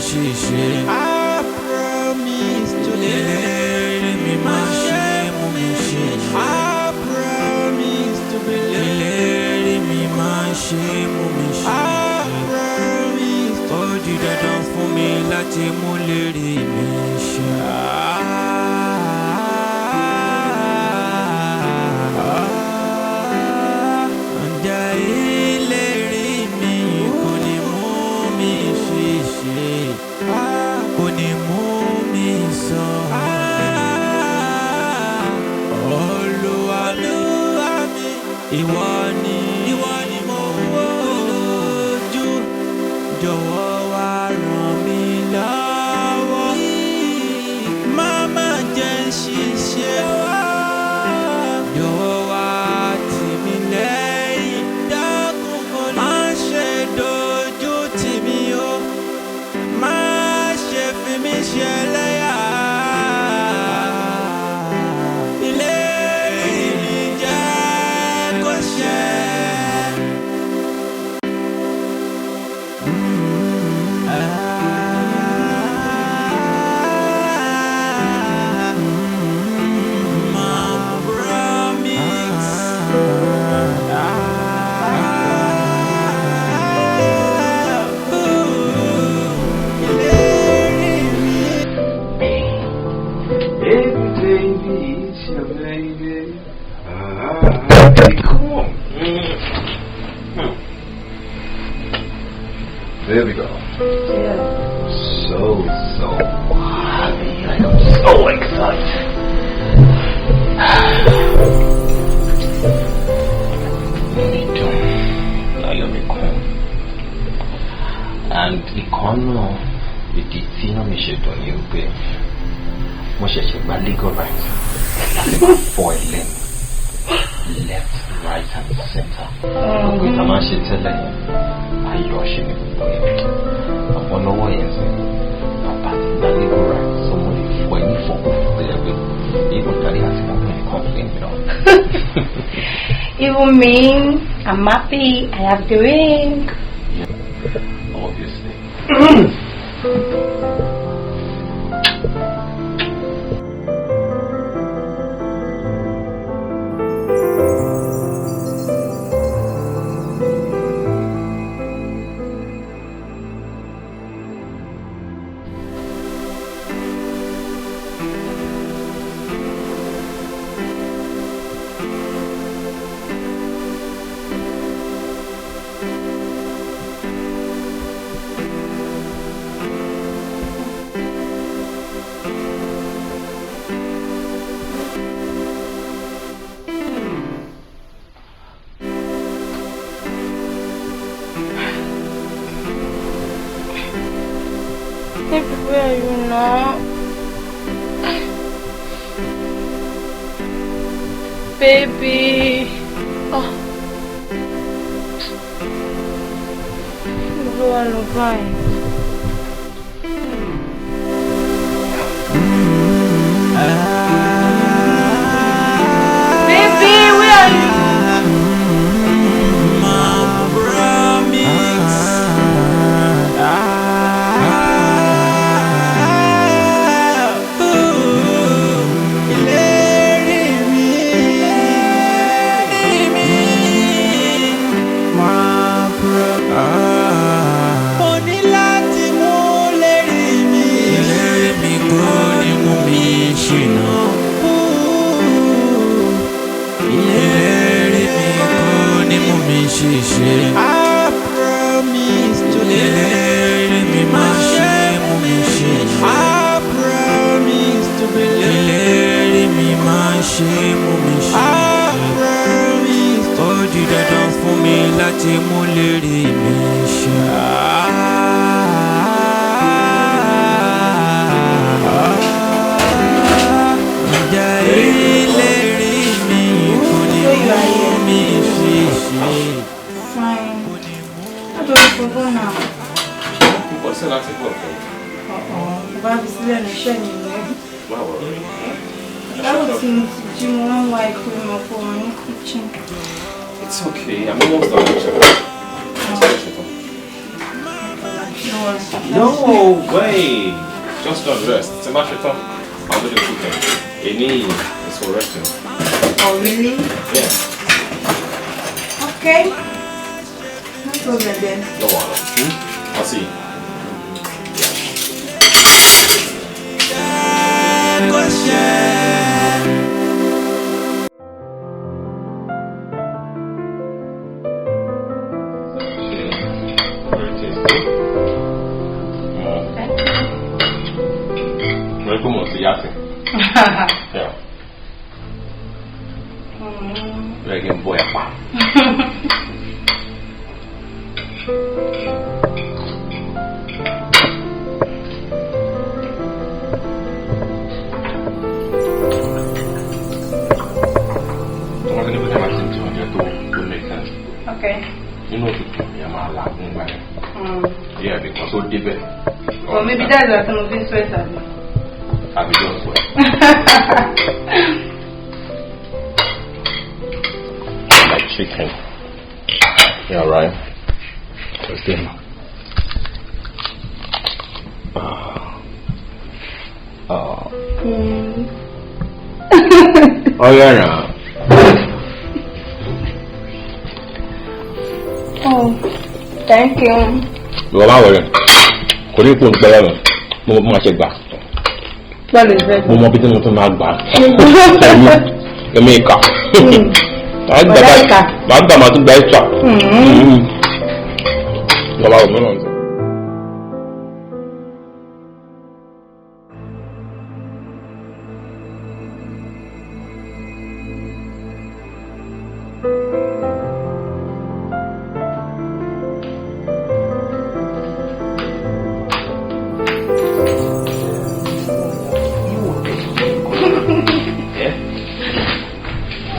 ṣìṣe. I promise to Ìlérí mi má ṣe mú mi ṣìṣe. I promise to believe. Ìlérí mi má ṣe mú mi I ṣìṣe. promise to Ó di dandan fún mi láti mú lérí mi ṣẹ. Ǹjẹ́ ìlérí mi kò ní mú mi ṣìṣe? Kò ní mú mi sọ. Olúwa mi, ìwọ ni mo wò lójú, jọ̀wọ́ wá ràn mí lọ́wọ́. Má má jẹ́ n ṣìṣe. Jọ̀wọ́ wá tì mí lẹ́yìn. Dákun kò má ṣe dojú tì mí o. Má ṣe fi mí ṣẹlẹ́yà. Ìlérí mi jẹ́ kó ṣẹ. My promise. Ìlérí mi. Baby, baby, it's your baby. Ah, come on. There we go. So, so happy. I am so excited. Mi dùn, láyọ̀ mi kún. And ìkànnà ìdí tí inú mi ṣe dùn ni wípé mo ṣẹ̀ṣẹ̀ gba legal right láti máa fọ́ ẹ lẹ́nu left, right and center. Gbogbo ìta máa ń ṣe tẹ́lẹ̀ yẹn, ayọ̀ ṣe ni gbogbo yẹn. Àmọ́ lọ́wọ́ yẹn sí, bàbá ti gba legal right, so mo lè fọ́ ẹ ní ìfọ̀kúfọ̀ tó yẹ pé even daddy àti mummy ní complain. Even me, I'm happy. I have the ring. Yeah, obviously. Baby, where are you now? Baby. Oh. Ló wà lọ báyìí. Baby, where are you? My promise. Ìlérí mi. My promise. Mo ní láti mú lérí mi. Ìlérí mi kò ní mú mi ṣìnà. Ìlérí mi kò ní mú mi ṣìṣe. I promise to Ìlérí mi má ṣe mú mi ṣìṣe. I promise to believe. Ìlérí mi má ṣe mú mi I ṣìṣe. promise to Ó di dandan fún mi láti mú lérí mi ṣẹ. Ǹjẹ́ ìlérí mi kò ní mú mi ṣìṣe? Fine. How do you go now? Púpọ̀ sí láti pọ̀ fún Uh-oh. Mo bá fi sílẹ̀ ní iṣẹ́ mi ní. Má worry. Báwo tí mo ti jí, mo wá ń wá ikú ìmọ̀ fún wọn ní kitchen. It's okay. I'm almost done, actually. It's okay. Don't worry. No way. Just don't rest. Tí n bá ṣe tán, I'll do the cooking. Èní is for resting. Oh, really? Yeah. Okay. No problem then. No wahala. I'll see you. Kó ṣe. Very tasty. Mo rí pé mo ti yá sí. Yeah. Bẹ́ẹ̀ kí n bọ́ ẹ̀ pa. Wọ́n ti ní bí wọ́n ti ń tí oúnjẹ tó make sense. Okay. Nínú òtútù yẹn máa làágùn gbà yẹn. Yeah, because ó débẹ̀. Or maybe that's why some of these sweats are. Àbí just sweat. Like chicken. Yeah, right. Let's do it. Oh yeah, now. Oh, thank you. Ìwọ máa wọlé. Kò ní kó ń pẹ́ lọ́nà. Mo mọ bí wọ́n ṣe gbà. Bọ́ọ̀lù ìfẹ́. Mo mọ bí tí mo tún máa gbà. Èmi ìkà. Màá gbà Bọ̀dá ìkà. Màá gbà màá tún gba extra. Ìwọ máa wọ̀ mí lọ́nà.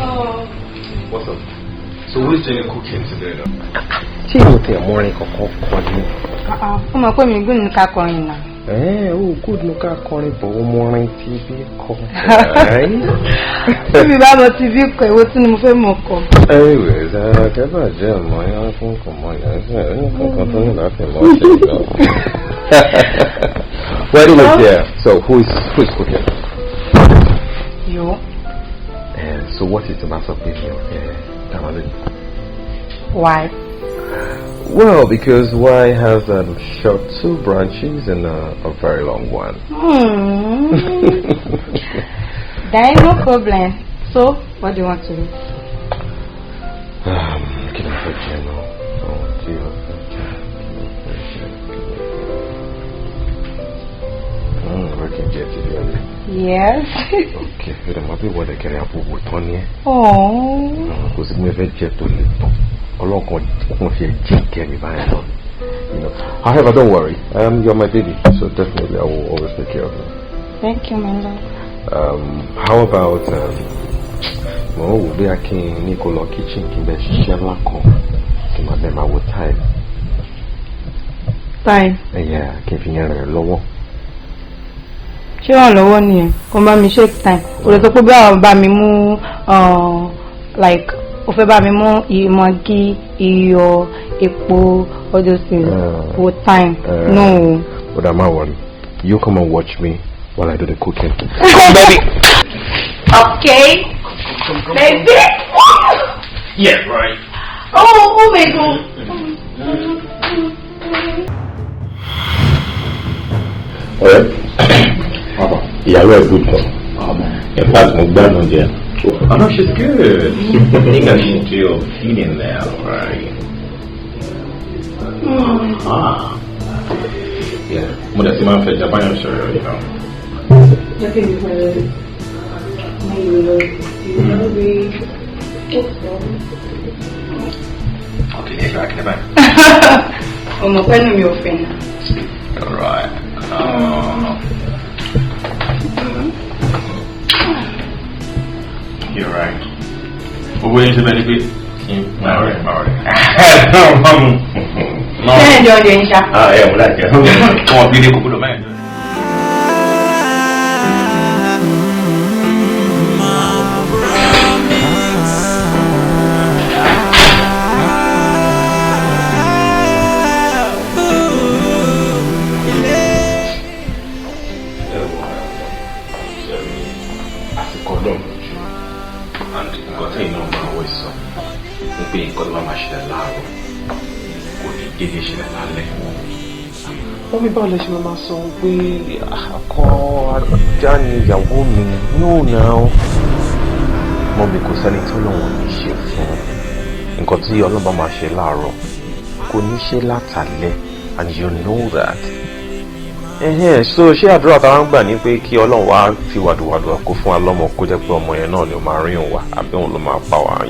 Oh. What's up? So who is doing the cooking today though? Ṣé ìwọ tẹ mọrin kankan kọ ni? Ó mọ̀ pé mi gùn ní ká kọrin náà. Ẹ ó good ní ká kọrin bọ̀ ó mọrin tí bí kọ. Bí mi bá mọ TV kọ, èwo tí ni mo fẹ́ mọ̀ kọ. Anyways, akẹ́bà jẹ́ ọmọ yẹn fún kò mọ yẹn ṣe ẹni kankan tó ní láti mọ̀ ṣe lọ. Well, anyways, yeah. So who is cooking? Yo. So what is the matter with you? Yeah, Why? Well, because Y has short two branches and a very long one. There is no problem. So, what do you want to do? Kí ló fẹ́ jẹ náà? Oh, kí ló fẹ́ jẹ? Kí ló fẹ́ jẹ? Kí ló fẹ́ jẹ? Where can get it really? Yes. Okay, ó dẹ̀ mọ̀ pé ìwọ dẹ̀kẹ̀rẹ̀ àbúrò tán ni ẹ́. Oh. Kò sí bí mo fẹ́ jẹ tó lè tán. Ọlọ́kan kàn fi ẹ̀ jí kẹ́ mi báyìí lọ. However, don't worry. You're my baby, so definitely I will always take care of you. Thank you, my love. How about mo ń wò bóyá kí n ní kó lọ kitchen kí n bẹ ṣiṣẹ́ ńlá kan kí n máa bẹ́ẹ̀ máa wo time. Time. Ẹ̀yà kí n fi yẹn rìn lọ́wọ́. Ṣé ìrànlọ́wọ́ nìyẹn? Kò bá mi shake time. O lè sọ pé bí àwọn bá mi mú like o fẹ́ bá mi mú Maggi, iyọ̀, epo, all those things. Wo time. No. But I'm not worry. You come and watch me while I do the cooking. Come, baby. Okay. Baby. Yeah, right. Oh my God. Ọ̀rẹ́, ìyàwó ẹ̀ good gan. In fact, mo gbádùn oúnjẹ. Oh no, she's good. I think I should do feeding now, right? Ah. Yeah. Mo dẹ̀ ti máa ń fẹ́ Japan sọ̀rọ̀. Okay, you can. You will be. Okay, yeah, I can back. Ọmọ pẹ́nu mi ò fẹ́ náà. All right. You're right. Owó yẹn ṣe bẹ́ẹ̀ ni pé máa rẹ̀ máa rẹ̀. Ṣé ẹ̀jọ̀ ọ̀dẹ̀ ń ṣá? Ah, ẹ̀ wọ́n láì jẹ́. Wọ́n bí ní kúkúrú mẹ́rin. My promise. Mummy, báwo lẹ ṣe máa sọ pé akọ ajá ni ìyàwó mi? No now. Mummy, kò sẹ́ni tó lóun ò ní ṣe fún. Nǹkan tí Ọlọ́run bá máa ṣe láàárọ̀ kò ní ṣe látàlẹ́, and you know that. Ẹhẹ́n, so ṣé àdúrà táwọn gbà ní pé kí Ọlọ́run wá fi wàdùwàdù kó fún wa lọ́mọ, kó jẹ́ pé ọmọ yẹn náà ni ó máa rí òun wá àbí òun ló máa pa wá?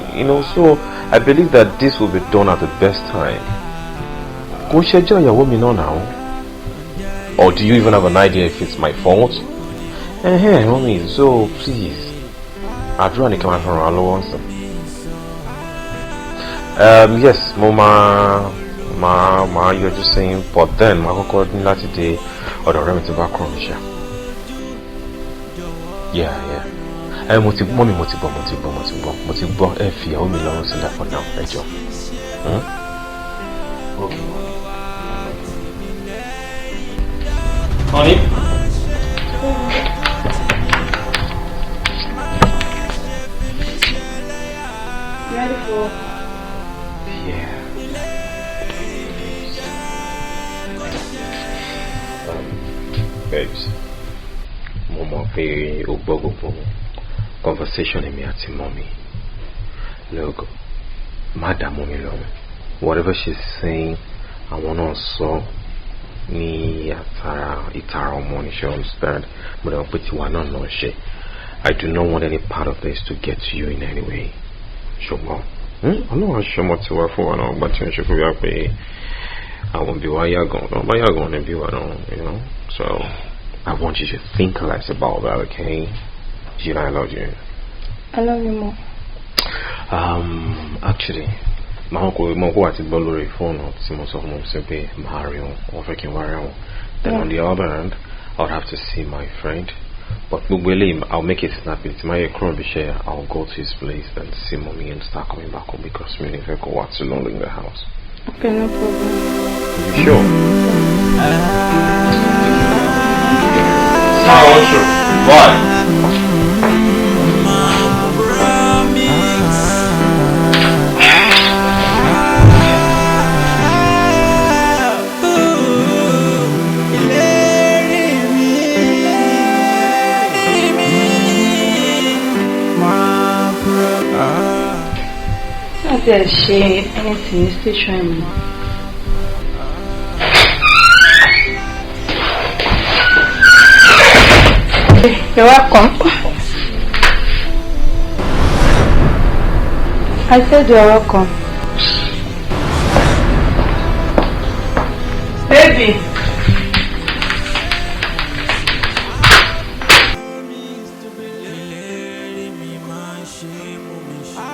So I believe that this will be done at the best time. Kò ń ṣẹjọ́ ìyàwó mi náà now. Or do you even have an idea if it's my fault? Ẹhẹ́n, mummy, so please, àdúrà ní kí n máa fi ràn wá lọ́wọ́ sí. Yes, mo máa yọjú sí yín, but then máa kọ́kọ́ ní láti dé ọ̀dọ̀ ọ̀rẹ́ mi tí bá kúrò níṣẹ́. Yeah. Ẹ mo ti mummy, mo ti gbọ́, mo ti gbọ́, mo ti gbọ́, mo ti gbọ́. Ẹ fi ìyàwó mi lọ́rùn sílẹ̀ for now, ẹ jọ̀ọ́. Okay. Honey? Ready for? Yeah. Babes, mo mọ̀ pé o gbọ́ gbogbo conversation èmi àti mommy. Look, má dá mommy lóhùn. Whatever she's saying, àwọn náà sọ ní àtàrà ìtara ọmọ ní, ṣe understand? Mo dẹ̀ mọ̀ pé tiwa náà náà ṣe. I do not want any part of this to get to you in any way. Ṣùgbọ́n Ọlọ́run aṣọmọ tiwa fún wa náà, gbà tí wọ́n ṣe fún wa pé àwọn òbí wa yàgàn náà bá yàgàn ní bí wa náà. So I want you to think less about that, okay? You know I love you. I love you more. Actually, màá kó mo kó àti gbọ́ lórí fóònù tí mo sọ fún wọn sí pé màá rí wọn, wọ́n fẹ́ kí n wá rí wọn. Then on the other hand, I would have to see my friend. But gbogbo eléyìí, I'll make it snappy. Tí máa yẹ kúrò bí iṣẹ́, I'll go to his place, then see mommy and start coming back home, because mi ò ní fẹ́ kó wá too long in the house. Okay, no problem. You sure? Oh, sure. Why? Promise. Ìlérí mi, ìlérí mi, máa Láti ẹ̀ ṣe anything ní station mi. You're welcome. I said you're welcome. Baby. Ìlérí mi máa ń ṣe mú mi ṣe.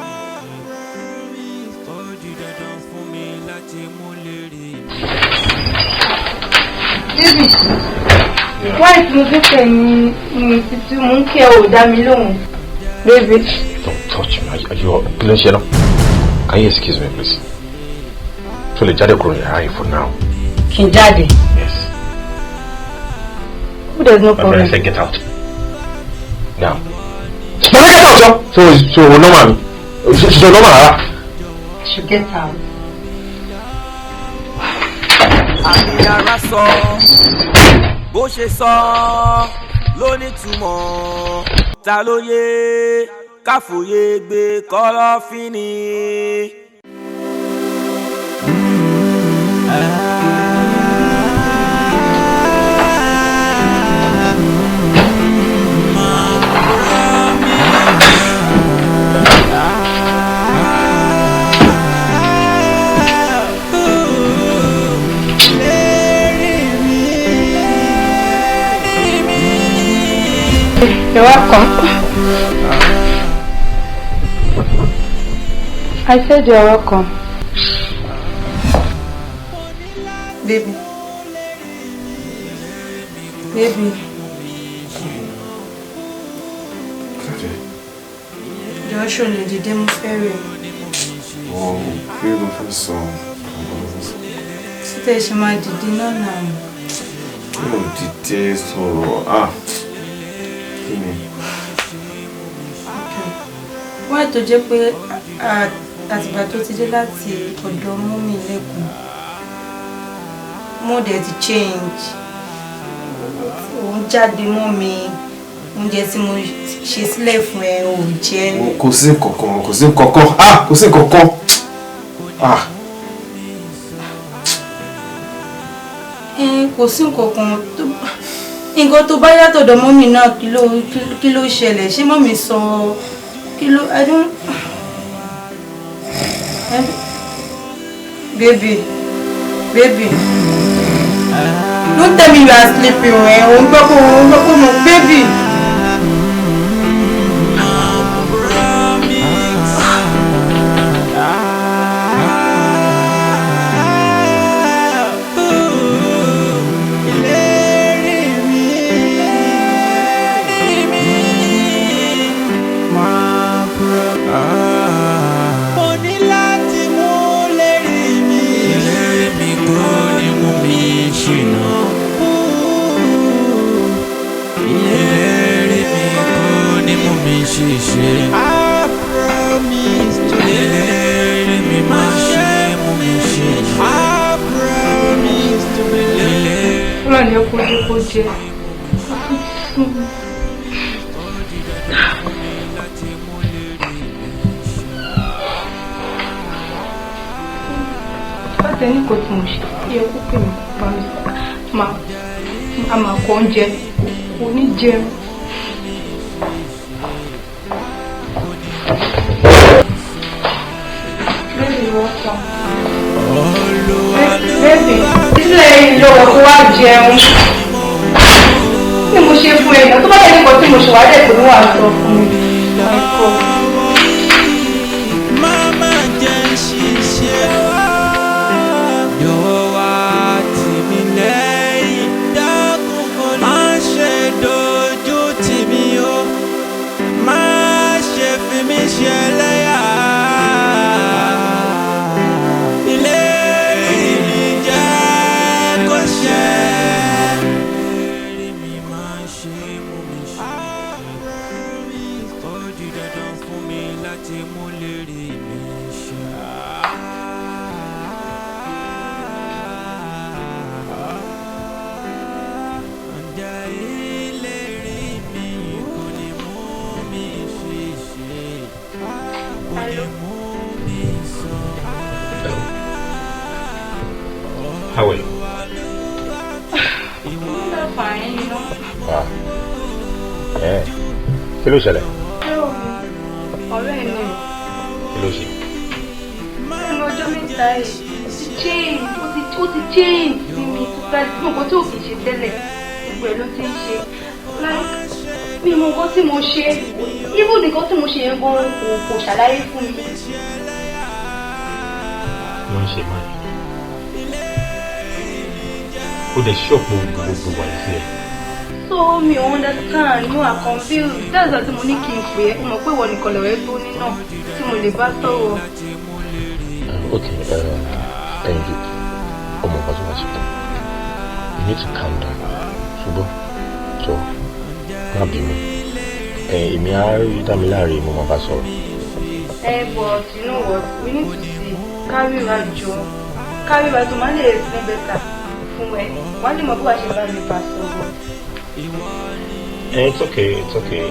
Ó di dandan fún mi láti mú lérí mi. Baby. Why tí mo fi pè ní ní títí mò ń kí ẹ ò dá mi lóhùn? Baby. Don't touch me. Are you kí ló ń ṣe náà? Can you excuse me, please? Ṣo lè jáde kúrò ní yàrá yìí for now? Kí n jáde? Yes. Oh, there's no My brother problem. said get out. Now. No, get out, yo! So, normal. So, normal, rárá. I should get out. Àmì ara sọ bó ṣe sọ ló nítumọ̀, ta ló yé káfòye gbé kọ́lọ́fín ni. You're welcome. I said you're welcome. Baby. Baby. Jọ̀ọ́, ṣò lè dìde? Mo fẹ́ rí ẹ. Wọ́n kí ló fẹ́ sọ? Títẹ̀ ṣe máa dìde náà náà. Kí ló dìde sọ̀rọ̀? Ah! Kí ni? Wáyé tó jẹ́ pé àtìgbà tó ti dé láti ọ̀dọ̀ mummy lẹ́kùn. Mood ẹ ti change. Ò ń jáde mọ́ mi. Oúnjẹ tí mo ṣe sílẹ̀ fún ẹ ò jẹ. Kò sí kankan, kò sí kankan, ah, kò sí kankan, ah. Ẹ kò sí nǹkan tó nǹkan tó bá yàtọ̀dọ̀ mummy náà. Kí ló ṣẹlẹ̀? Ṣé mummy sọ kí ló? I don't, baby, baby, don't tell me you are sleeping. Ẹ ò ń gbọ́ pé ò ń gbọ́ pé mo, baby. Ìlérí mi, mi, máa mo ní láti mú lérí mi. Ìlérí mi kò ní mú mi ṣìnà. Ìlérí mi kò ní mú mi ṣìṣe. I promise to ìlérí mi máa ṣe mú mi ṣìṣe. I promise to believe. Ọlọ́run ni ó kó jẹ́ kó jẹ́ sún mi. Ó di dandan fún mi láti mú lérí mi ṣe. Bàtẹ ní kò tí mo ṣe yẹ kó pè mí, bá mi sọ máa a máa kọ oúnjẹ, kò ní jẹun. Baby, welcome. Baby, sílẹ̀ ìlọ kó wá jẹun. Kí ni mo ṣe fún ẹ náà? Tó bá yẹ nǹkan tí mo ṣe wá dẹ̀ pé wọ́n á sọ fún mi. Ẹ̀kọ́. Mama jẹ́ ń ṣiṣẹ́, jọ̀wọ́ wá tì mí lẹ́yìn. Dákun kò má ṣe dojú tì mí o, má ṣe fi mí ṣẹlẹ́yà. Ìlérí mi jẹ́ kó ṣẹ. Ìlérí mi máa ṣe mú mi ṣe. Ó di dandan fún mi láti mú lérí mi ṣẹ. Ǹjẹ́ ìlérí mi kò ní mú mi ṣìṣe, kò ní mú mi sọ. How are you? Fine. Ah. Eh. Kí ló ṣẹlẹ̀? Ọ̀rẹ́ ẹ̀ náà. Kí ló ṣe? Lẹ́nu ọjọ́ mẹ́ta yìí, ó ti change, ó ti change sí mi totally. Tí mo kàn tí ò kì í ṣe tẹ́lẹ̀, gbogbo ẹ̀ ló ti ń ṣe. Like, mi mọ nǹkan tí mo ṣe, even nǹkan tí mo ṣe yẹn gan kò ṣàlàyé fún mi. Ló ń ṣe máa. Ó dẹ̀ ṣọ́ọ̀pù gbogbo wà sí ẹ̀. So mi ò understand, mo are confused. That's why tí mo ní kí n pè é, mo mọ̀ pé ìwọ nìkan lọ̀rẹ́ tó ní náà tí mo lè bá sọ̀rọ̀. Okay, thank you. Ọmọ nǹkan tó wá ṣe tán. You need to calm down. Ṣùgbọ́n, jọ, má bínú. Èmi á rí Dámiláre, mo máa bá sọ̀rọ̀. Eh, but you know what? We need to see. Kárìíra jọ. Kárìíra tó máa lè explain better fún ẹ. Wọ́n á lè mọ bí wàá ṣe bá mi bá sọ̀rọ̀. Eh, it's okay, it's okay.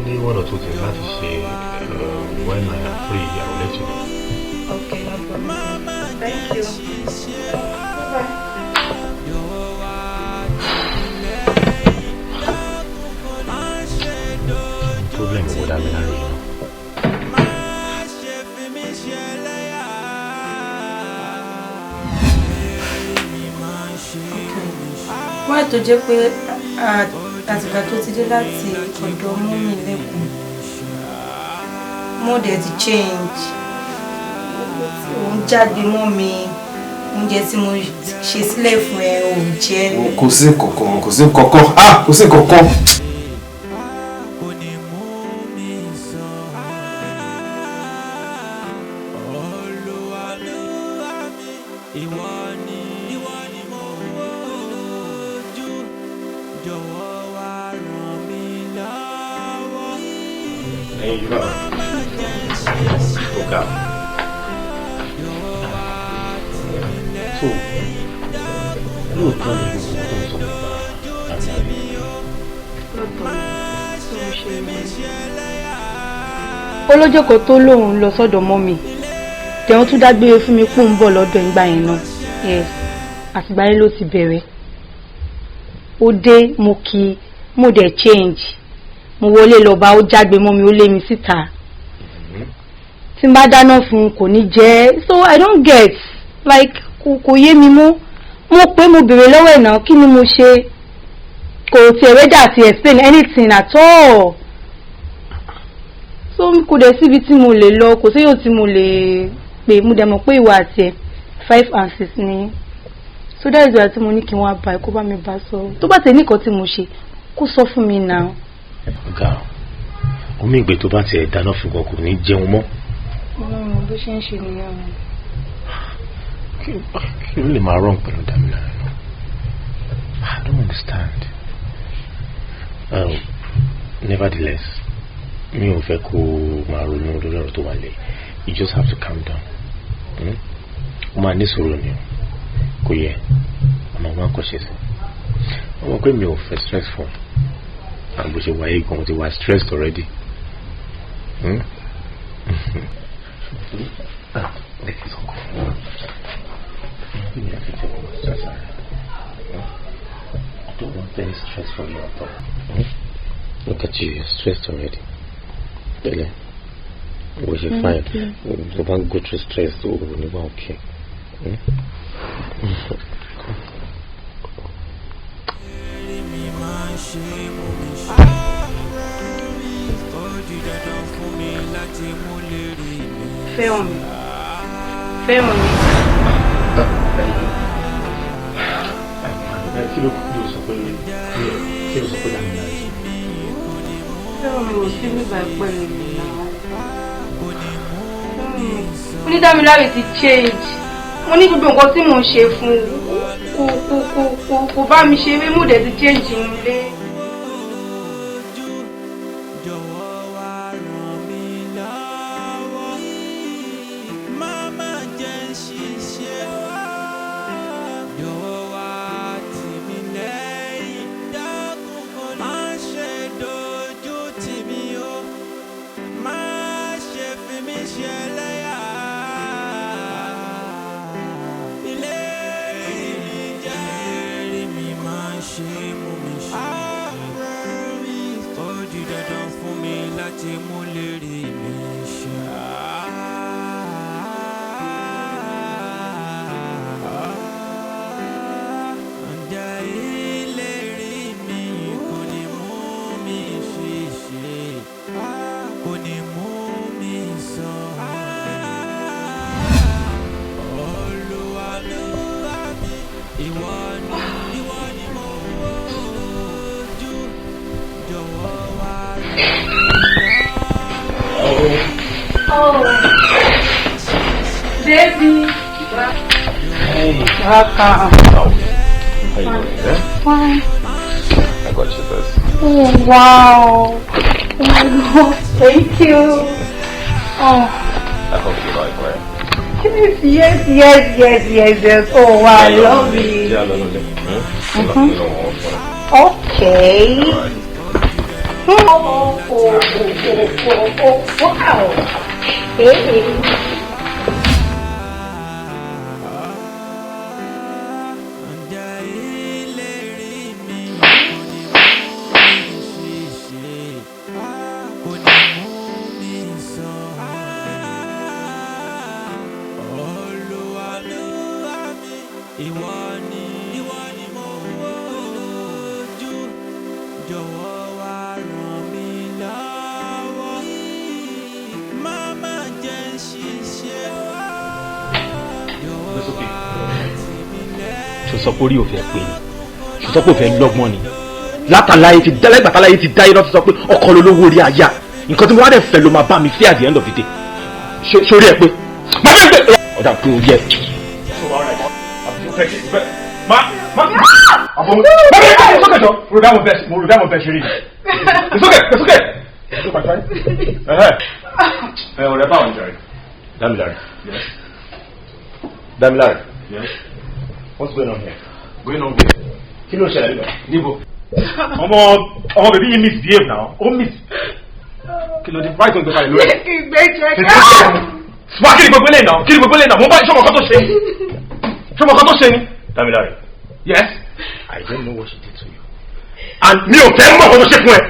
Ní one or two things láti ṣe. When I am free, I will let you know. Okay, no problem. Thank you. Bye-bye. Problem wo Dámiláre yìí náà? Má ṣe fi mí ṣẹlẹ́yà. Mi máa ṣe Wáyé tó jẹ́ pé àtìgbà tó ti dé láti ọ̀dọ̀ mummy lẹ́kùn, mood ẹ̀ ti change. Ò ń jáde mọ́ mi. Oúnjẹ tí mo ṣe sílẹ̀ fún ẹ ò jẹ. Kò sí kankan, kò sí kankan, ah, kò sí kankan. Kò ní mú mi sọ. Olúwa mi, ìwọ ni mo wojú, jọ̀wọ́ wá ràn mí lọ́wọ́. Ẹyin yìí náà. Ó ga. So, Lóòótọ́ ni gbogbo tó ń sọ nípa Dámiláre? Lọ́tọ̀ ni tó ń ṣe mí. Olójó kan tó lóun lọ sọ́dọ̀ mọ́ mi, tẹ̀wọ́n tún dágbére fún mi pò ń bọ̀ lọ́dọ̀ ìgbà yẹn náà. Yes, àtìgbà yẹn ló ti bẹ̀rẹ̀. Ó dé, mo kí, mo dẹ̀ change, mo wọlé lọ bá, ó jágbe mọ́ mi, ó lé mi síta. Tí n bá dáná fún un, kò ní jẹ. So I don't get, like, kò yé mi mọ́. Mo pé mo béèrè lọ́wọ́ ẹ̀ náà, kí ni mo ṣe? Kò tiẹ̀ ready àti explain anything at all. So kò dẹ̀ síbi tí mo lè lọ, kò séyàn tí mo lè pè. Mo dẹ̀ mọ̀ pé ìwà àti ẹ̀ five and six ni. So that is why tí mo ní kí n wá bá ẹ, kó bá mi bá sọ̀rọ̀. Tó bá tẹ̀ ní nǹkan tí mo ṣe, kó sọ fún mi náà. Ọ̀gá, omi ìgbé tó bá tiẹ̀ dáná fún gan, kò ní jẹun mọ́. Ọlọ́run, bó ṣe ń ṣe nìyẹn o. Kí ló lè máa wrong pẹ̀lú Dámiláre náà? I don't understand. Nevertheless, mi ò fẹ́ kó máa ronú lórí ọ̀rọ̀ tó wà lẹ̀. You just have to calm down. Ó máa ní sùúrù ni o. Kò yẹ ọmọ wọn kò ṣe sí ọmọ pé mi ò fẹ́ stress fún un. Bó ṣe wáyé gan, mo ti wá stressed already. Hmm? Ah, this is uncle. Mi ò fẹ́ jẹ́ kó stress ara. I don't want any stress from you at all. Hmm? Look at you, you're stressed already. Pẹ̀lẹ́. Bó ṣe fine. Tó bá ń go through stress, ó ní wá okay. Hmm? Mi máa ń ṣe mú mi ṣe. Ó di dandan fún mi láti mú lérí mi. Fẹ́ràn mi, fẹ́ràn mi. Kí ló sọ pé Dámiláre sọ? Fẹ́ràn mi ò sí nígbà pẹ̀lú mi náà. Mo ní Dámiláre ti change. Mo ní gbogbo nǹkan tí mò ń ṣe fún un, kò bá mi ṣeré. Mo dẹ̀ ti change nílé. Jọ̀wọ́ wá ràn mí lọ́wọ́. Má má jẹ́ ń ṣiṣẹ́. Jọ̀wọ́ wá tì mí lẹ́yìn. Dákun, má ṣe dojú tì mí o. Má ṣe fi mí ṣẹlẹ́yà. Ìlérí mi jẹ́. Ìlérí mi máa ń ṣe mú mi ṣe. Ó di dandan fún mi láti mú lérí mi ṣe. Ǹjẹ́ ìlérí mi kò ní mú mi ṣìṣe, kò ní mú mi sọ? Olúwa mi, ìwọ ni, ìwọ ni mo wojú, jọ̀wọ́ wá Oh, baby. Hey. Welcome. How are you doing? Yeah? Fine. I got you this. Oh, wow. Oh my God. Thank you. Oh, I hope you like it. Yes. Oh, wow. Lovely. Yeah, lovely. Hmm? Okay. Alright. Oh, wow. Hey. Ǹjẹ́ ìlérí mi kò ní mú mi ṣìṣe, kò ní mú mi sọ? Olúwa mi, ìwọ ni, ìwọ ni mo wojú, jọ̀wọ́ wá ràn mí lọ́wọ́. Má má jẹ́ ń ṣiṣẹ́. Jọ̀wọ́ wá tì mí lẹ́yìn. Ṣo sọ pé orí ò fẹ́ pé ni? Ṣo sọ pé ò fẹ́ lọ́gbọ́n ni? Látàláyé ti dá, lẹ́gbàtàláyé ti dáyé náà ti sọ pé ọkọ lolówó orí aya. Nǹkan tí mo wá dẹ̀ fẹ́ ló máa bá mi fẹ́ at the end of the day. Sórí ẹ pé má fẹ́ pé ọ̀dà pé orí ẹ. Ma ma àbọ̀ mo bẹ sókè jọ, mo rò dáhùn bẹ́ẹ̀ ṣeré ni. It's okay, it's okay. Ẹ ọ̀rẹ́, báwo ni jàre? Dámiláre. Dámiláre. Yes. What's going on here? Going on there. Kí ló ń ṣẹlẹ̀ níbẹ̀? Níbo? Ọmọ ọmọ bèbí yìí misbehave now. Ó miss. Kí ló dé? Right on gbé kalẹ̀ lórí. Kí gbé jẹ ká. Wá kí ni gbogbo eléyìí náà? Kí ni gbogbo eléyìí náà? Mo bá ṣọmọ kan tó ṣe ni. Ṣọmọ kan tó ṣe ni. Damilare. Yes. I don't know what she did to you. And mi ò fẹ́ mọ̀ kó tó ṣe fún ẹ.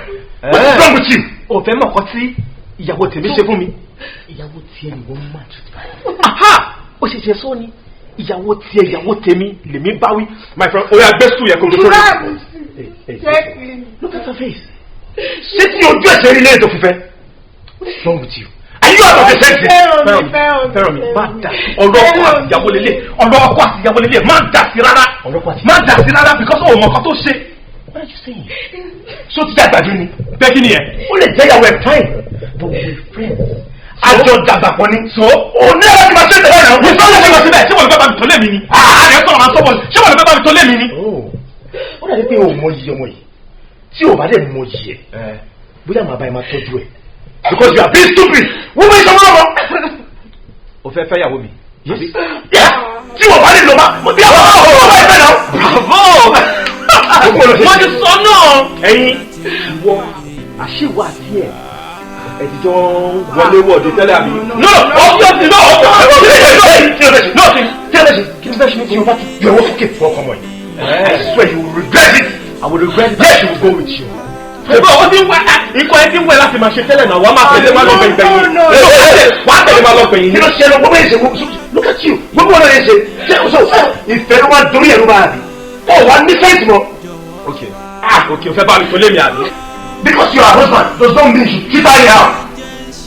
What's wrong with you? O fẹ́ mọ̀ kọ́ tí ìyàwó tèmi ṣe fún mi. Ìyàwó tiẹ̀ ni wọ́n máa treat báyìí. Aha! Ó ṣe ṣe sọ ni ìyàwó tiẹ̀ ìyàwó tèmi lèmi bá wí. My friend, oya gbé sùn yẹ kó tó rí. Look at her face. Ṣé tí ojú ẹ̀ṣẹ̀ rí lẹ́yìn tó fi fẹ́? What's wrong with you? Are you out of your senses? Fẹ́ràn mi, Fẹ́ràn mi, má dà sí ọ̀rọ̀ ọkọ àti ìyàwó lélẹ̀, ọ̀rọ̀ ọkọ àti ìyàwó lélẹ̀, má dà sí rárá. Má dà sí rárá because o mọ̀ nǹkan tó ṣe. What are you saying? Ṣó ti dàgbà jù ni? Bẹ́ẹ̀ kí ni ẹ̀? Ó lè jẹ́ ìyàwó ẹ̀ fine, but we be friends. Àjọ dàgbà pọ̀ ni. So, o ní ẹ̀rọ ti máa ṣe tẹ̀lé náà. Mo sọ́ọ́ lè máa ṣe bẹ́ẹ̀, ṣé wọ́n lè fẹ́ bá mi tó lé mi ni? Ààrẹ sọ̀rọ̀ máa sọ́bọ̀, ṣé wọ́n lè fẹ́ bá mi tó lé mi ni? Ó dàbí pé o mọ iyì ọmọ yìí. Tí o bá dẹ̀ mọ iyì ẹ̀, bóyá màá bá ẹ máa tọ́jú ẹ̀. Because you are being stupid. Wọ́n mú ìṣọwọ́ lọ́wọ́. O fẹ́ fẹ́ ìyàwó mi? Yes. Tí o bá lè lọ bá, bí àwọn ọmọ ọmọ ẹgbẹ́ náà. Bravo! Wọ́n ti sọ náà. Ẹyin. Ìwọ àṣìwà àti ẹ̀ ẹ ti jọ ń wọlé wọ̀de tẹ́lẹ̀ àbí. No, obviously no, obviously no, Kí ló fẹ́ ṣe ní tí o bá ti gbẹ̀wọ́ sókè fún ọkọ ọmọ yìí? I swear you will regret it. I will regret it. Yes, she will go with you. Ṣùgbọ́n o ti ń wá ikọ̀ ẹ ti ń wẹ̀ láti máa ṣe tẹ́lẹ̀ náà, wàá máa tẹ̀lé máa lọ gbẹ̀yìn gbẹ̀yìn. Wàá tẹ̀lé máa lọ gbẹ̀yìn. Kí ló ṣe lọ gbogbo ẹ̀ ṣe look at you gbogbo ọ̀nà ẹ̀ ṣe ṣe so ìfẹ́ ló wá dorí ẹ̀rú bá a bí. Ó wà ní fẹ́ǹsì mọ́. Ok, ok, o fẹ́ bá mi tó lé mi àbí? Because you are husband does not mean you should treat her anyhow.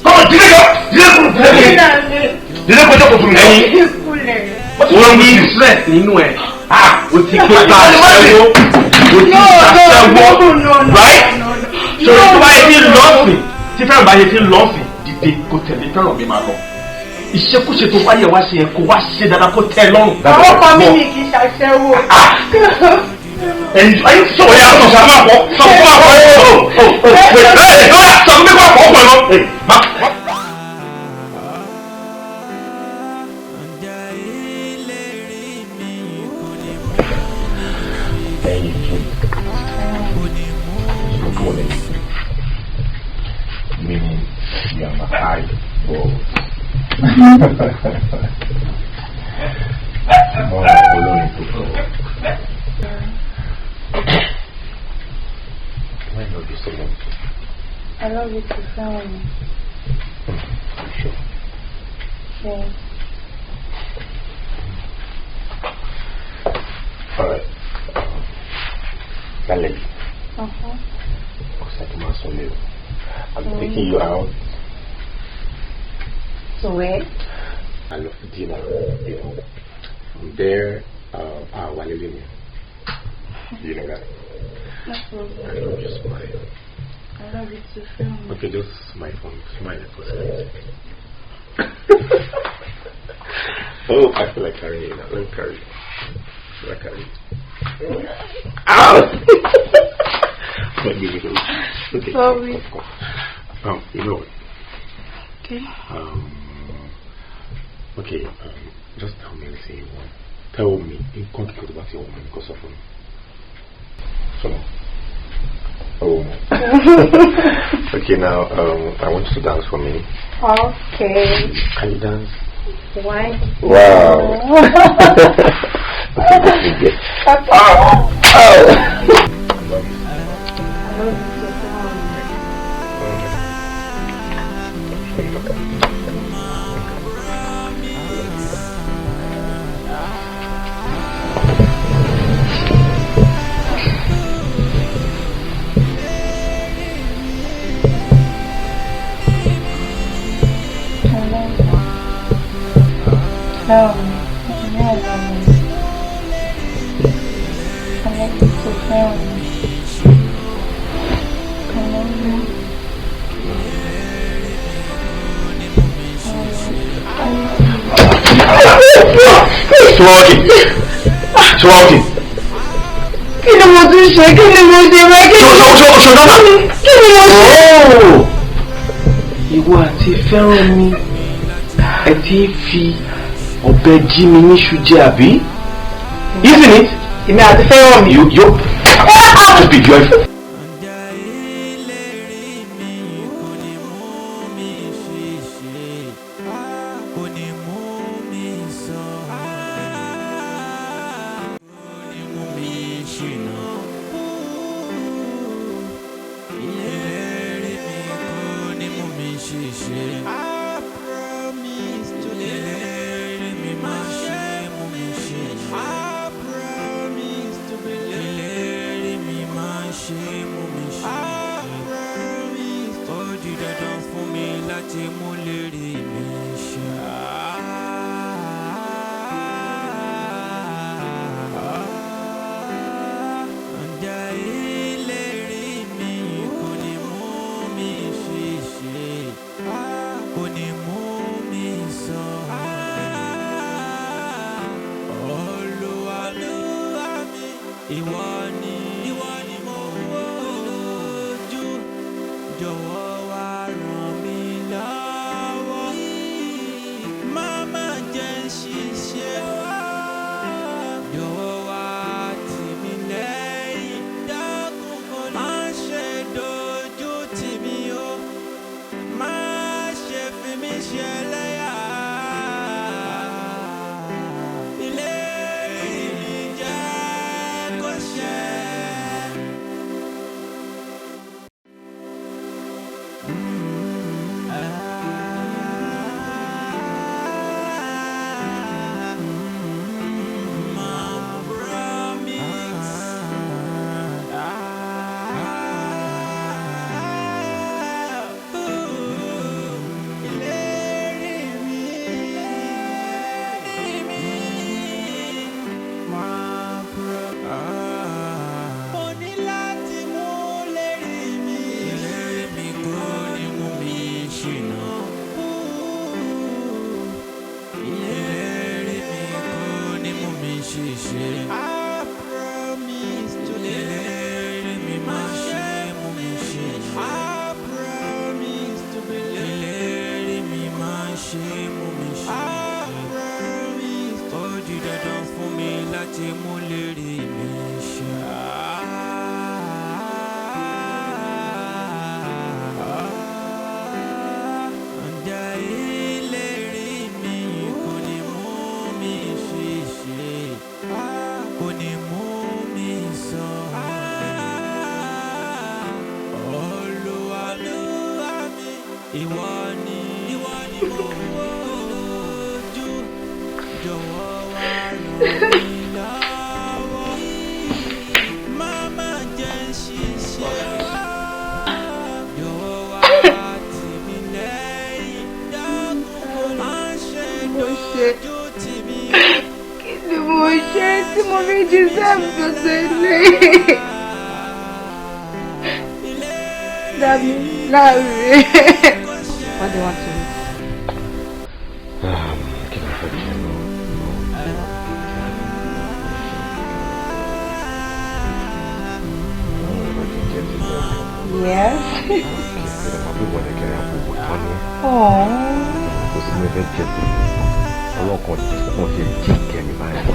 Come on, delay your delay kúrò delay delay kúrò jókòó fún mi. Ẹyin. Wọ́n ní stress nínú ẹ̀. O ti gbé bá aṣẹ́wó. O ti aṣẹ́wó. Right? Sọ̀rọ̀ tó bá yẹ ti lọ́ọ̀sìn tí fẹ́ràn bá yẹ ti lọ́ọ̀sìn dìde kó tẹ̀lé fẹ́ràn mi máa lọ. Ìṣekúṣe tó wáyé wá ṣe yẹn kó wá ṣe dáadáa kó tẹ́ ẹ lọ́rùn. Àwọn ọkọ mi ni kì í ṣàṣẹ́wó. Ẹyin ayé sọ̀rọ̀ yà sọ̀rọ̀ sọ̀rọ̀ máa bọ̀ sọ̀rọ̀ máa bọ̀ ọ̀ ọ̀ ẹ̀ sọ̀rọ̀ mi kò bọ̀ ọ̀pọ̀ lọ. Meaning you are my eyeball. Olórin tó kọ. I love you so much. I love you too, Fẹ́ràn mi. Sure. Yes. All right. Lálẹ́ yìí, kò sí àti máa sọ lé o. I'm taking you out. To where? I love dinner, you know. From there, Walele. You know that. No problem. I love your smile. I love you too, Fẹ́ràn mi. Okay, just smile for me. Smile for a second. Oh, I feel like carrying you now. Let me carry you. Should I carry you? Ow! Let me go. Okay. Sorry. Come, come. You know what? Okay. Okay, just tell me anything you want. Tell me. In contact with what you want, because of me. So, oh. Okay, now, I want you to dance for me. Okay. Can you dance? Why? Wow. Okay, okay. Okay. Oh. Oh. I love you too, Fẹ́ràn mi. I love you. Fẹ́ràn mi. You know I love you. I love you too, Fẹ́ràn mi. I love you. Ṣùwọ́ọ̀kì. Ṣùwọ́ọ̀kì. Kí ni mo tún ṣe? Kí ni mo ṣe bẹ́ẹ̀? Kí ni Ṣo dáná. kí ni mo ṣe? Ìwọ àti fẹ́ràn mi ẹ ti fi ọ̀bẹ jí mi níṣu jẹ àbí? Isn't it? Èmi àti fẹ́ràn mi. You stupid, you are. What do you want to eat? Kí ni mo fẹ́ jẹ náà? Yes. Oh. Kò sí mi fẹ́ jẹ tó ọlọ́kan kan ti jí kẹ́mi báyìí.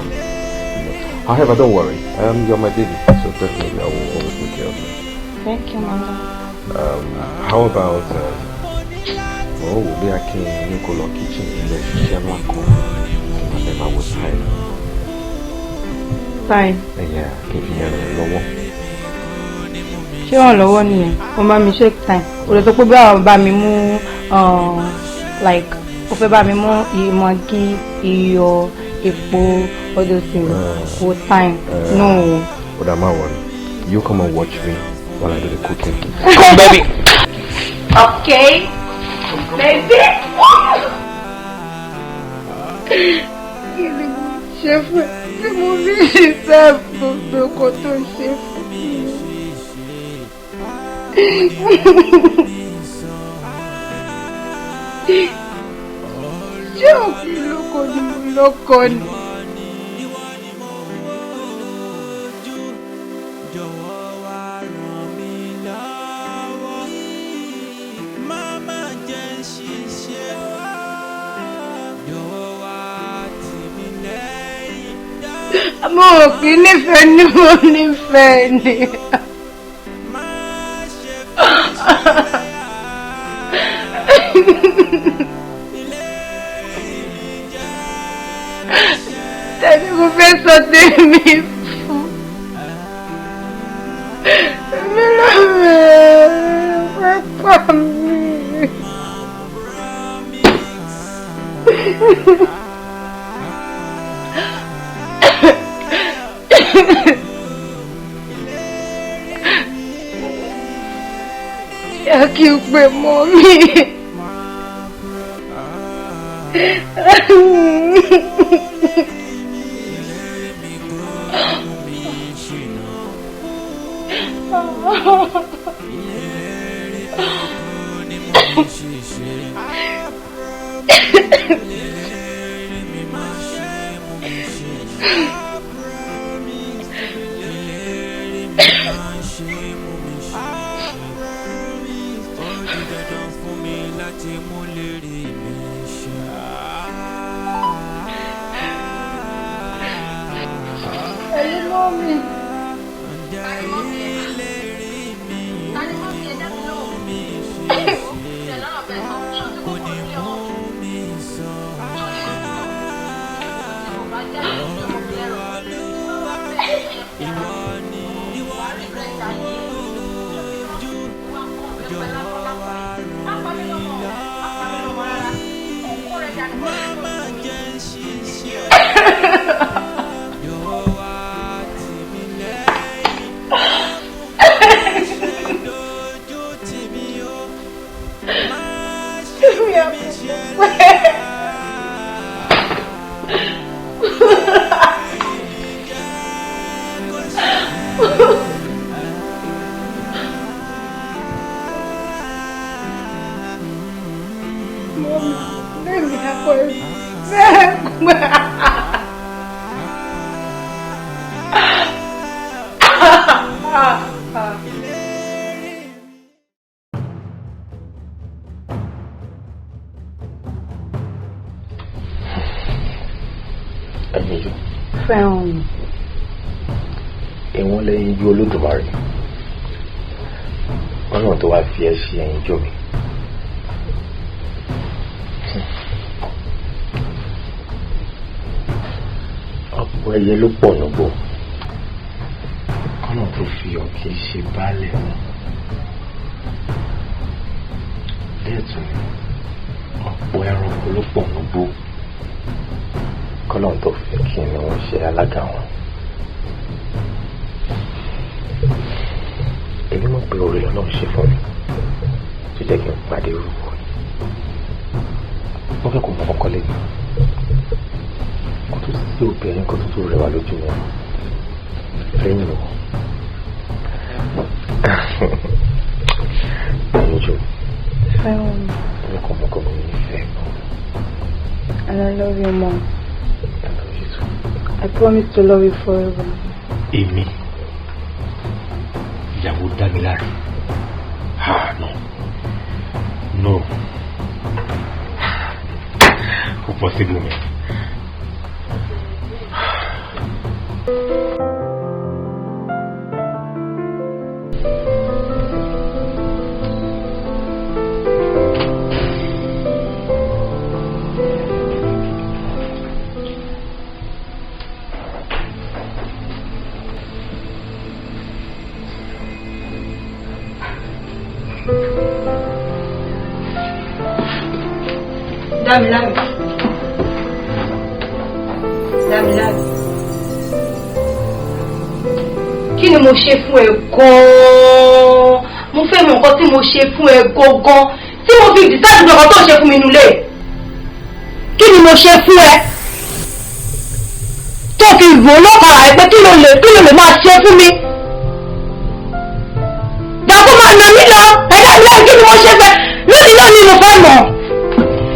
However, don't worry. You're my baby, so definitely I will always take care of you. Thank you, Mama. How about oh, bí a kí n ní kó lọ kitchen ilé ṣiṣẹ́ ńlá kan tí màá fẹ́ máa wo time. Time. Ẹ̀yà kí n fi yẹn ràn lọ́wọ́. Ṣé ràn lọ́wọ́ nìyẹn? O máa mi shake time. O lè sọ pé báwo bá mi mú like o fẹ́ bá mi mú Maggi, iyọ̀, epo, all those things. Wo time. No. Ó dà, má worry. You come and watch me while I do the cooking. Come, baby. Okay. Baby. Kí ni mo ṣe fún ẹ tí mo fi ṣiṣẹ́ gbogbo nǹkan tó ṣe fún mi? Ṣé òkè lóko ni mo lọ́kọ ni? Mo ò kí nífẹ̀ẹ́ ni mo nífẹ̀ẹ́ ni. Tẹ̀lé mo fẹ́ sọ tèmi fún. Mi lọ́rẹ̀ẹ́ fẹ́ pa mí. Yẹ kí n pè mọ́ mi. Ẹ̀yin mọ́ mi. Ẹ̀yin yóò. Fẹ́ràn mi. Ìwọ́n lẹ́yìn ju Olódùmarè. Ọlọ́run tó wá fi ẹ́ ṣe ẹ̀yìn jọ mi. Ọ̀pọ̀ ẹyẹ ló pọ̀ nígbò. Kọ́nà tó fi ọ̀kẹ́ ṣe baálẹ̀ wọn. Bẹ́ẹ̀ tún ni ọ̀pọ̀ ẹranko ló pọ̀ nígbò. Kọ́nà tó fi kí ni wọ́n ṣe alága wọn. Èmi mọ̀ pé oore lọ́lọ́run ṣe fún mi tó jẹ́ kí n pàdé orúkọ yìí. Mo fẹ́ kó mọ kọ́kọ́ lẹ́nu. Kó tó sí obìnrin kó tó tó rẹwà lójú wọn. Lẹ́yìn wọn. Ẹ̀yin jù. Fẹ́ràn mi. Mo kàn mọ́ kọ́ mo nífẹ̀ẹ́ gan. And I love you more. I love you too. I promise to love you forever. Èmi ìyàwó Dámiláre. Ah no. No. Kò possible mi. Dámiláre. Dámiláre. Kí ni mo ṣe fún ẹ gan-an? Mo fẹ́ mọ nǹkan tí mo ṣe fún ẹ gangan tí mo fi decide nǹkan tó ń ṣe fún mi nulẹ̀. Kí ni mo ṣe fún ẹ? Tó fi rò lọ́kàrà ẹ pé kí ló lè máa ṣe fún mi? Dàkú máa nà mí lọ, ẹ Dámiláre kí ni mo ṣe fẹ́? Lónìí náà ni mo fẹ́ mọ̀.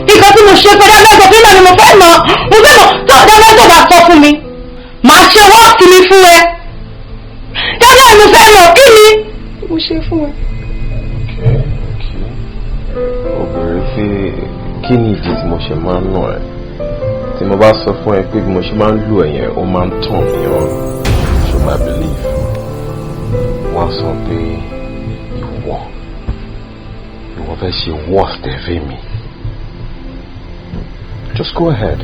Nǹkan tí mo ṣe fẹ́ Dámiláre fún náà ni mo fẹ́ mọ̀. Mo fẹ́ mọ̀ tó Dámiláre bá sọ fún mi. Màá ṣe wọ́ọ̀kì mi fún ẹ. Dámiláre mo fẹ́ mọ̀ kí ni mo ṣe fún ẹ. Okay, okay. Ó bèrè pé kí ni ìdí tí mo ṣe máa ń nà ẹ́? Tí mo bá sọ fún ẹ pé bí mo ṣe máa ń lù ẹ yẹn, ó máa ń tàn mí on, ṣó máa believe? Wọ́n á sọ pé ìwọ fẹ́ ṣe worst ẹ fẹ́ mi. Just go ahead.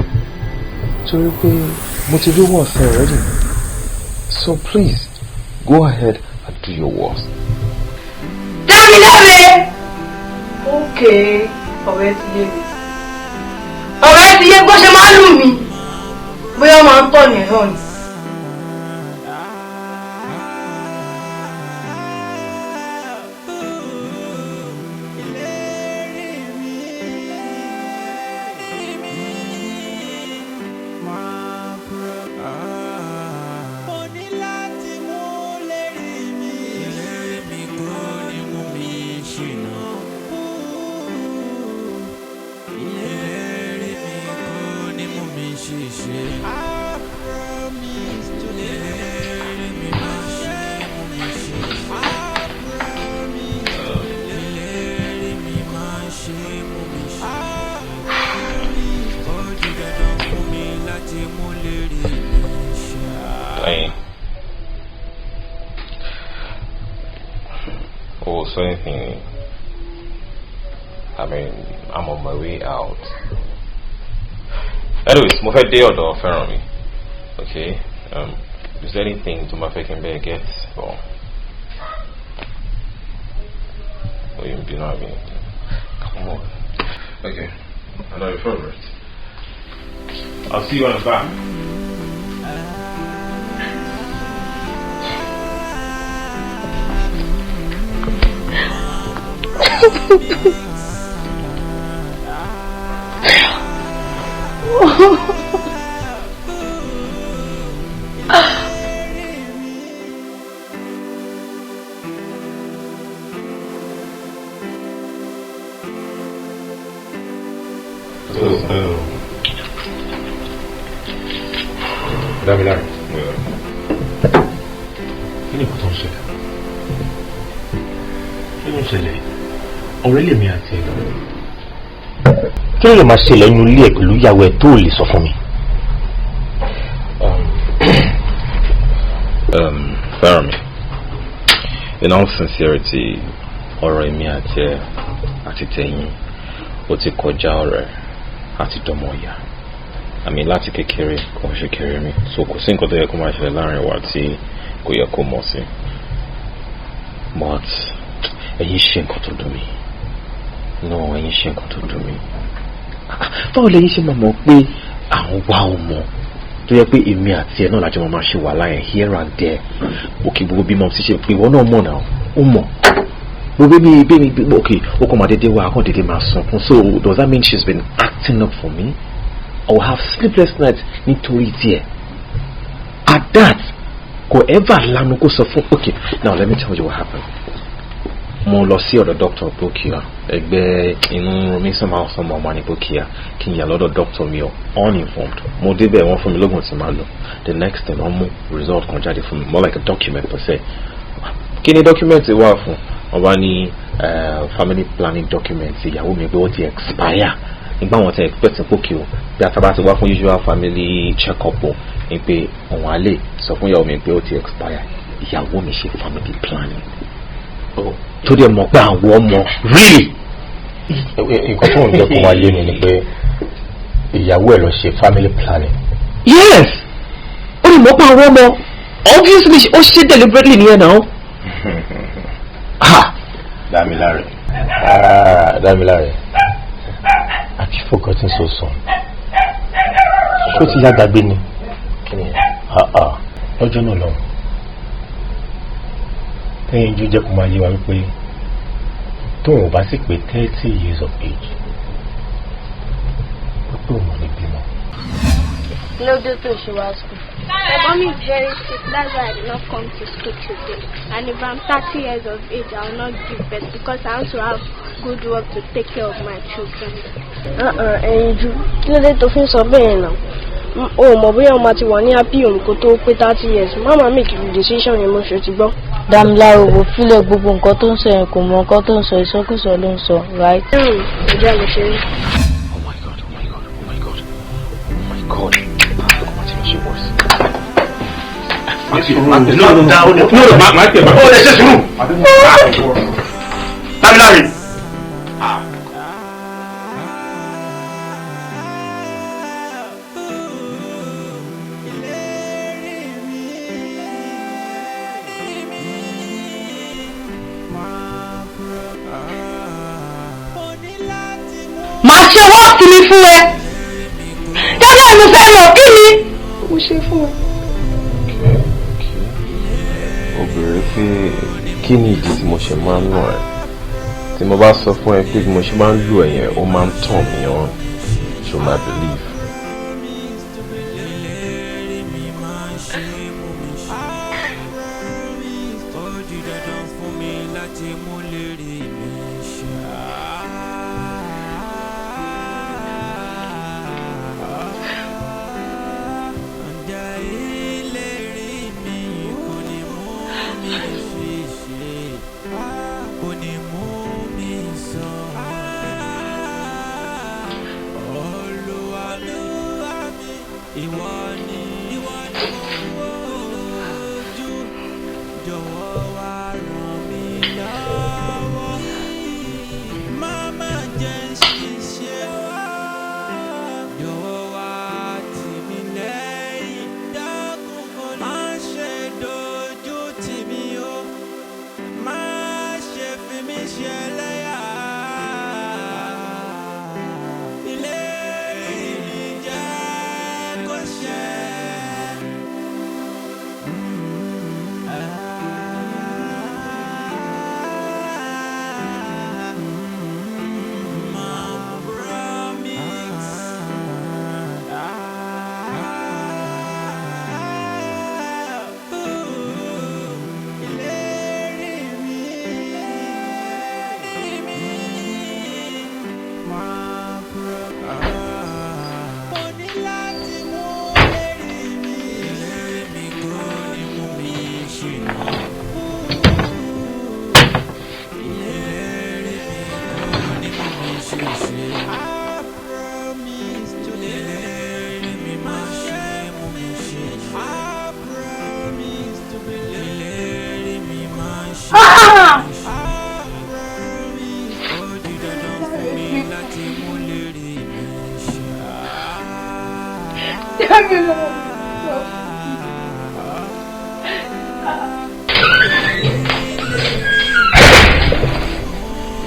Torí pé mo ti rí worst ẹ already. So please, go ahead and do your worst. Dámiláre! Okay, ọ̀rẹ́ ti yé mi. Ọ̀rẹ́ ti yé bó ṣe máa ń lù mí. Bóyá ó máa ń tọ̀ ní ẹ̀rọ ni. Mo ní láti mú lérí mi. Ìlérí mi kò ní mú mi ṣìnà. Ìlérí mi kò ní mú mi ṣìṣe. I promise to ìlérí mi máa ṣe mú mi ṣìṣe. I promise to ìlérí mi máa ṣe mú mi ṣìṣe. Ó di dandan fún mi láti mú lérí mi ṣe. Hey. Oh, so anything. I mean, I'm on my way out. Anyways, mo fẹ́ dé ọ̀dọ̀ Fẹ́rànmi. Okay. Is there anything to my fẹ́ better get or? Oh, you know what I mean? Come on. Okay. I know your favorite. I'll see you on the back. Dámiláre. Kí ni nǹkan tó ń ṣẹlẹ̀? Kí ló ń ṣẹlẹ̀? Ọ̀rẹ́ lèmi àti ẹ̀. Kí ló lè máa ṣẹlẹ̀ nínú ilé ẹ̀ pẹ̀lú ìyàwó ẹ̀ tó ò lè sọ fún mi? Fẹ́rànmi, in all sincerity, ọ̀rọ̀ èmi àti ẹ àti tẹ̀yìn ó ti kọjá ọ̀rẹ́ àti dọmọ ìyá. Àmì láti kékeré kò ń ṣe kéré mi, so kò sí nǹkan tó yẹ kó máa ṣẹlẹ̀ láàrin wa tí kò yẹ kó mọ̀ sí. But ẹ̀yin ṣe nǹkan tó dùn mí. No, ẹ̀yin ṣe nǹkan tó dùn mí. Báwo lẹ̀yin ṣe máa mọ̀ pé àwọn wá ọmọ tó yẹ pé èmi àti ẹ náà lájọ máa ṣe wàhálà yẹn here and there? Òkè gbogbo bímọ ti ṣe pé ìwọ náà mọ̀ náà, ó mọ̀ gbogbo bí mi. Okay, ó kàn máa dédé wá, kàn dédé máa sunkún. So does that mean she's been acting up for me? I will have sleepless nights nítorí tiẹ̀. At that, kò ever lanu kó sọ fún. Okay, now let me tell you what happened. Mo lọ sí ọ̀dọ̀ doctor pé okay, ẹgbẹ́ inú mi somehow somehow máa ní pé okay, kí n yà lọ́dọ̀ doctor mi o, uninformed. Mo débẹ̀, wọ́n fún mi lóògùn tí màá lò. The next thing, wọ́n mú result kan jáde fún mi, more like a document per se. Kí ni document wà fún? Wọ́n bá ní family planning document ìyàwó mi pé ó ti expire. Nígbà wọn ti expect pé okay o, bí a sábà ti wá fún usual family check up o, ní pé òun á lè sọ fún ìyàwó mi pé ó ti expire. Ìyàwó mi ṣe family planning tó dẹ̀ mọ̀ pé àwọn ọmọ, really. Nǹkan tó ń jẹ́ kó máa yé mi ni pé ìyàwó ẹ̀ lọ ṣe family planning. Yes, ó lè mọ̀ pé àwọn ọmọ, obviously ó ṣe deliberately nìyẹn náà. Ha. Dámiláre. Ah, Dámiláre. Have you forgotten so soon? Ṣó ti yá gbàgbé ni? Ah ah, lọ́jọ́ náà lọ́hùn. Tẹ́yìn jú jẹ́ kó máa yé wa wípé tóun ò bá sì pé 30 years of age, wípé òun ò ní bímọ. Kí ló dé tó ṣe wá school? My mom is very sick, that's why I did not come to school today. And if I'm 30 years of age, I will not give birth because I want to have good work to take care of my children. Ẹ̀yin ju kí ló dé tó fi ń sọ bẹ́ẹ̀ náà? O ò mọ̀ bóyá ọmọ ti wà ní happy home kó tó pé 30 years. Má máa make decision yẹn mo ṣe ti gbọ́. Dámiláre, wò fílẹ̀, gbogbo nǹkan tó ń sọ yẹn, kò mọ nǹkan tó ń sọ, ìsọkúsọ ló ń sọ, right? Ẹ̀rùn ìjà lè ṣe rí. Oh my God, oh my God, oh my God, oh my God, look what she was. No, no, no, má tẹ̀ bá. Ó lè ṣe sùúrù. Dámiláre. Màá ṣe wọ́ọ̀tì mi fún ẹ. Gẹ́gẹ́ mo fẹ́ mọ̀ kí ni mo ṣe fún ẹ. Ó béèrè pé kí ni ìdí tí mo ṣe máa ń nà ẹ́. Tí mo bá sọ fún ẹ pé bí mo ṣe máa ń lù ẹ́ yẹn, ó máa ń tàn mí on. Ṣo máa believe?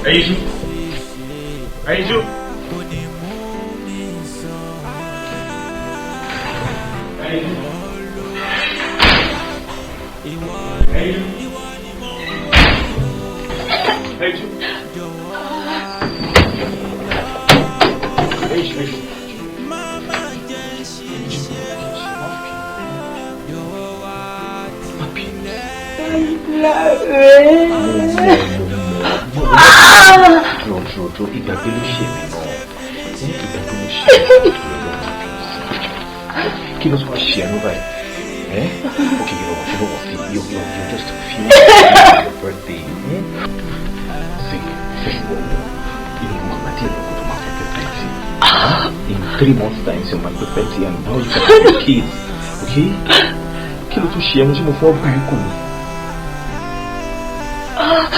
Ẹyinjú. Ẹyinjú. Ẹyinjú. Ẹyinjú. Ẹyinjú. Ẹyinjú. Ẹyinjú. Dúró dúró dúró, ìgbàgbé ló ṣe mí náà. Ìgbàgbé ló ṣe mí. Kí ló tún wá ṣe ẹnu báyìí? Eh? Okay, you know what, you know what, see, you're just a few days from your birthday. Eh? See, see, you know, mama díẹ̀ ló kó tó máa fẹ́ pé 30. In 3 months time, you're máa pé 30 and now you can have kids. Okay? Kí ló tún ṣe ẹnu tí mo fọ́ bá ẹ kù ni?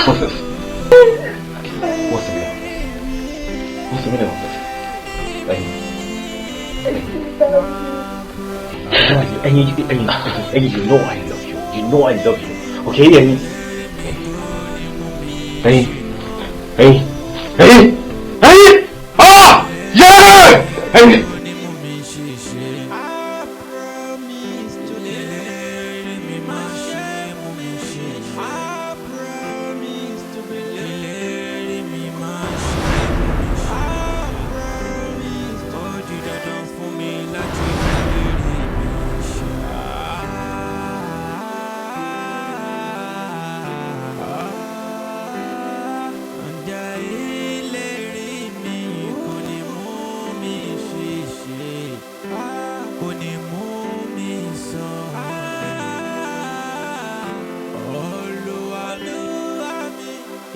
What's this? What's the meaning of this? What's the meaning of this? Ẹyin. Ẹyin, Ẹyin, Ẹyin, you know I love you. You know I love you. Okay, Ẹyin. Ẹyin. Ẹyin. Ẹyin. Ẹyin. Ah! Yeah! Ẹyin.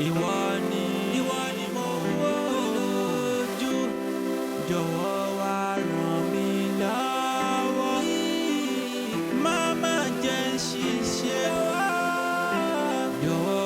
Ìwọ ni, ìwọ ni mo wojú, jọ̀wọ́ wá ràn mí lọ́wọ́. Jọ̀wọ́.